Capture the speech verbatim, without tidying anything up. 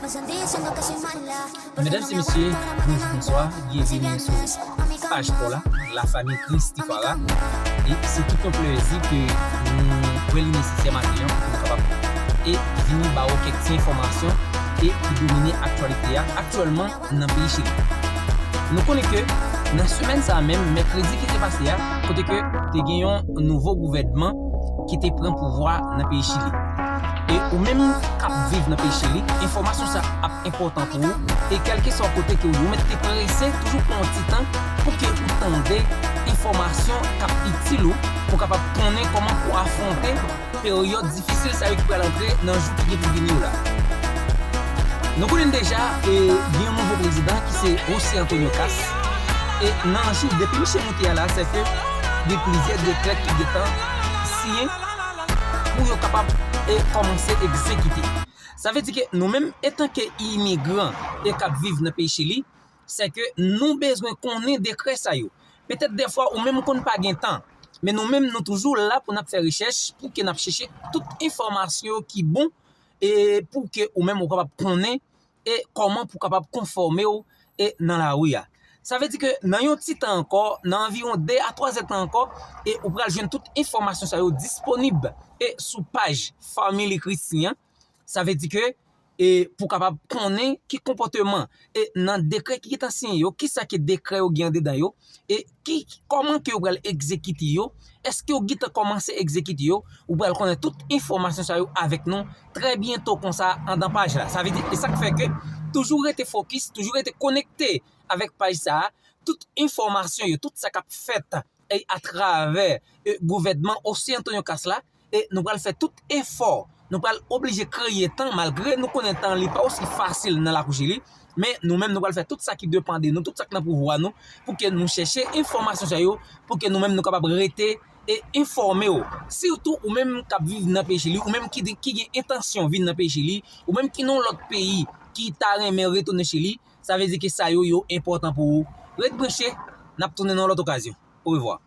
Medam e mesye, bonjou, bonswa, byenvini sou paj pa w la, La Famille Christifara. E se tout yon plezi ke nou wè li nesesè maten an pou nou kapab e vini ba w kèk ti enfòmasyon e ki domine aktyalite a aktyèlman nan peyi Chili. Nou konnen ke nan semèn sa a menm, mèkredi ki te pase a, kote ke te gen yon nouvo gouvènman ki te pran pouvwa nan peyi Chili. E ou menm k ap viv nan peyi Chili, enfòmasyon sa ap enpòtan pou ou. E kèlkeswa kote ke ou ye, ou mèt te prese, toujou pran yon ti tan pou ke ou tande enfòmasyon k ap itil ou, pou w kapab konnen kòman pou w afwonte peryòd difisil sa yo ki pral antre nan jou ki gen pou vini yo la. Nou konnen deja, e, gen yon nouvo prezidan ki se José Antonio Kast. E nan jou depi misye moute a la, se ke gen plizyè dekrè ki gentan siyen pou yo kapab, e, kòmanse egzekite. Sa vle di ke nou menm, etanke imigran e k ap viv nan peyi Chili, se ke nou bezwen konnen dekrè sa yo. Petèt dèfwa ou menm konn pa gen tan, men nou menm nou toujou la pou n ap fè rechèch, pou ke n ap chèche tout enfòmasyon yo ki bon, e pou ke ou menm ou kapab konnen e kòman pou w kapab konfòme w e nan lari a. Sa vle di ke nan yon ti tan ankò, nan anviwon de a twa zè tan ankò, e ou pral jwenn tout enfòmasyon sa yo disponib e sou paj Family Christian. Sa vle di ke, e pou w kapab konnen ki konpòteman e nan dekrè ki gentan siyen yo, kisa ke dekrè yo gen andedan yo, e ki, kòman ke yo pral egzekite yo, èske yo gentan kòmanse egzekite yo, ou pral konnen tout enfòmasyon sa yo avèk nou trè byento konsa anndan paj la. Sa vle di, e sa k fè ke toujou rete fokis, toujou rete konekte avèk paj sa a, tout enfòmasyon yo, tout sa k ap fèt e atravè, e, gouvènman José Antonio Kast la, e nou pral fè tout efò, nou pral oblije kreye tan, malgre nou konnen tan li pa osi fasil nan lakou Chili, men nou menm nou pral fè tout sa ki depann de nou, tout sa k nan pouvwa nou, pou ke nou chèche enfòmasyon sa yo, pou ke nou menm nou kapab rete e enfòme w. Sitou ou menm k ap viv nan peyi Chili, ou menm ki, ki gen entansyon vin nan peyi Chili, ou menm ki nan yon lòt peyi ki ta renmen retounen Chili, sa vle di ke sa yo, yo enpòtan pou ou. Ret branche, n ap tounen nan yon lòt okazyon. Orevwa.